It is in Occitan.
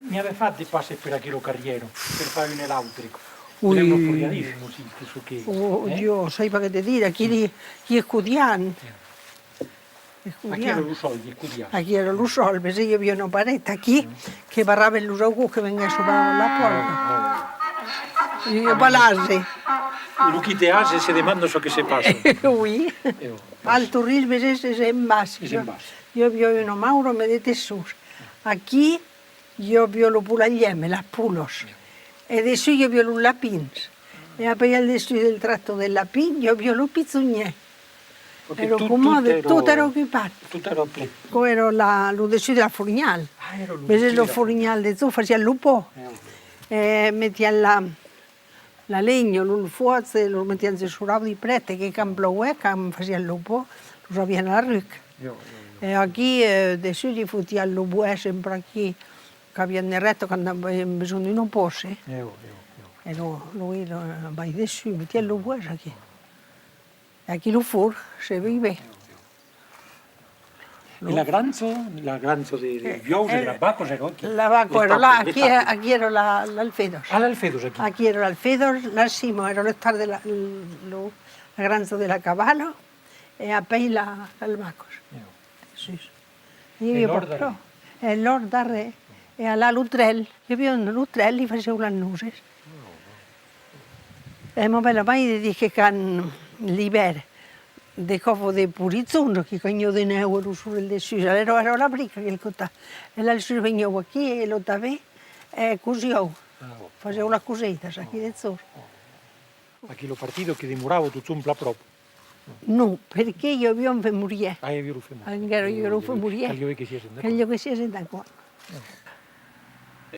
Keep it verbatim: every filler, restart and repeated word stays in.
N'i avè fat de passes per aquí lo carrièro, per far un e l'autre. Ui. Podèm nos tornar dire, non si, que çò que, oh, eh? Dios, sai pas que te dire, aquí li, aquí es codian. Aquí èra lo sòl, li codians. Aquí èra lo sòl, veses, i aviá una paret aquí que barravan los auguns que venguèsson barrar la pòrta. E i a pas l'ase. Lo quite ase se demanda çò que se passa. Oui. Al torrís, veses, es en bas. Es en bas. I aviá una maura, me de dessús. Aquí i aviá lo polalhièr, las polas. E dessús i aviá los lapins. E apèi al dessús del tractor del lapin i aviá lo pichonièr. Èra tot, comòde, tot èra, tot èra ocupat. Tot èra plen. Aquò èra la, lo dessús de la fornial. Ah, èra lo dessús de la fornial. Veses, lo fornial de tot, fasián lo pan. E metián la, la lenha, los fuòcs, e los metián dessús l'audi prèste, que quand ploguèt, quand fasián lo pan, los avián a la ruc. E aquí, eh, dessús, li fotián lo boès, sempre aquí, qu'avián de rèsta quand avián besonh d'una pòça. E lo, lo, lo, vai dessús, metián lo boès aquí. E aquí lo forn, se vei ben. E la granja, la granja de, de buòus e de las vacas èra aquí? La vaca èra là, aquí, aquí èra la, l'alfedos. Ah, l'alfedos aquí. Aquí èra l'alfedos, la cima èra l'estal de la, lo, la granja de la cavala, e apèi la, las vacas. Sus. E l'òrt darrèr. E l'òrt darrèr. E alà lo trèl. I aviá lo trèl, li fasián las noses. E ma bèla-maire ditz que quand l'ivèrn, de còps de polisson, aquí quand i a de nèu, e lo sorelh dessús, alèra èra l'abric aquel costat. E l'alçur venián aquí, e lo tanben, e cosián. Fasián las coseitas aquí dessús. Aquí lo partido que demorava totjorn plan pròp. Non, perque i aviá un femorièr. Ah, i aviá lo femorièr. Encara i aviá lo femorièr. Caliá que sièssen d'aquò. Caliá que sièssen d'aquò.